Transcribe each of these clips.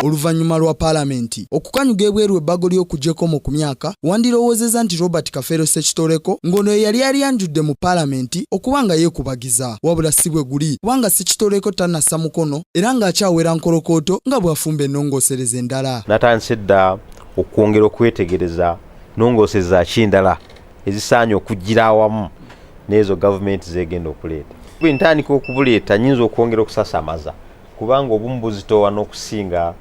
Oluvannyuma lwa Paalamenti okukanyuga ebweru ebbago ly'okuggya ekkomo ku myaka, wandirowoozezza nti Robert Kafeero Ssekitoleko ng'ono ye yali alyanjudde mu Paalamenti okuba nga yeekubagiza. Wabula si bwe guli kubanga Ssekitoleko tannassa mukono era ng'akyawera nkolokooto nga bw'afumba ennongoosereza endala. Natandise dda okwongera okwetegereza nnongoosereza ki ndala ezisaanye okujjira awamu n'ezo gavumenti z'egenda okuleeta. Bwe ntandika okubuleeta nnyinza okwongera okusasamaza kubanga obumu buzitoowa n'okusinga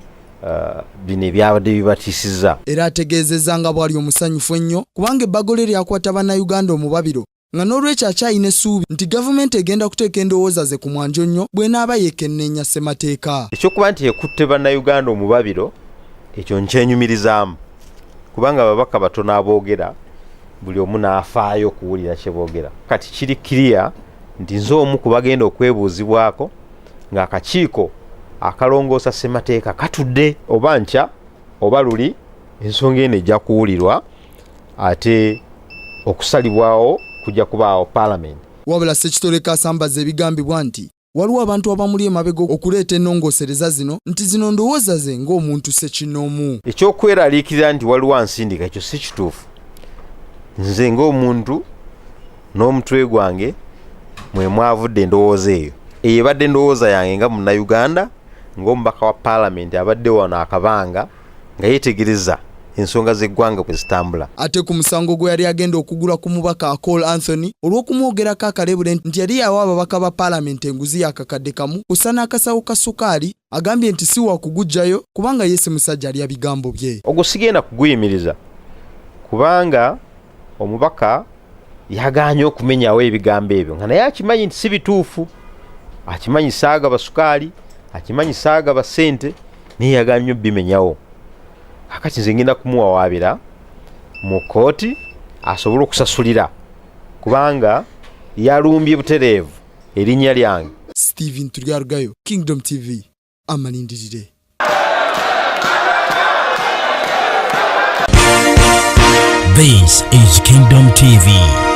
bino ebyabadde bibatiisizza. Era ategeezezza nga bw'ali omusanyufu ennyo kubanga ebbago lye lyakwata Bannayuganda omubabiro nga n'olwekyo akyalina essuubi nti gavumenti egenda kuteeka endowooza ze ku mwanjo nnyo bw'enaaba yeekenneenya ssemateeka. Eky'okuba nti ekutte Bannayuganda omubabiro ekyo nkyenyumirizaamu kubanga ababaka batono aboogera buli omu n'afaayo okuwulira kye boogera. Kati kiri kiriya nti nze omu ku bagenda okwebuuzibwako ng'akakiiko akalongoosa ssemateeka katudde oba nkya oba luli ensonga eno ejja kuwulirwa ate okusalibwawo kujja kubaawo Palamenti. Wabula Ssekitoleko asambaze ebigambibwa nti waliwo abantu abamuli emabega okuleeta ennongoosereza zino nti zino ndowooza ze ng'omuntu ssekinnoomu. Eky'okweraliikirira nti waliwo ansindika ekyo si kituufu. Nze ng'omuntu n'omutwe gwange mwe mwavudde endowooza eyo. Eyo ebadde ndowooza yange nga Munnayuganda, ng'omubaka wa Palamenti abadde wano akabanga nga yeetegereza ensonga z'eggwanga bwe zitambula. Ate ku musango gwe yali agenda okugula ku mubaka Akol Anthony olw'okumwogerako akalebule nti yali yawa ababaka ba Palamenti enguzi y'akakadde kamu kw'ossa n'akasawo ka sukaali, agambye nti si wakuguggyayo kubanga ye si musajja alya bigambo bye. Ogwo sigenda kuguyimiriza kubanga omubaka yagaanye okumenyawo ebigambo ebyo nga naye akimanyi nti si bituufu, akimanyi saagaba sukaali, akimanyi saagaba ssente, naye yagaanye nnyo bimenyawo. Kakati nze ngenda kumuwawaabira mu kkooti asobole okusasulira kubanga yalumbye butereevu erinnya lyange. Steven Turyarugayo, Kingdom TV, amalindirire. This is Kingdom TV.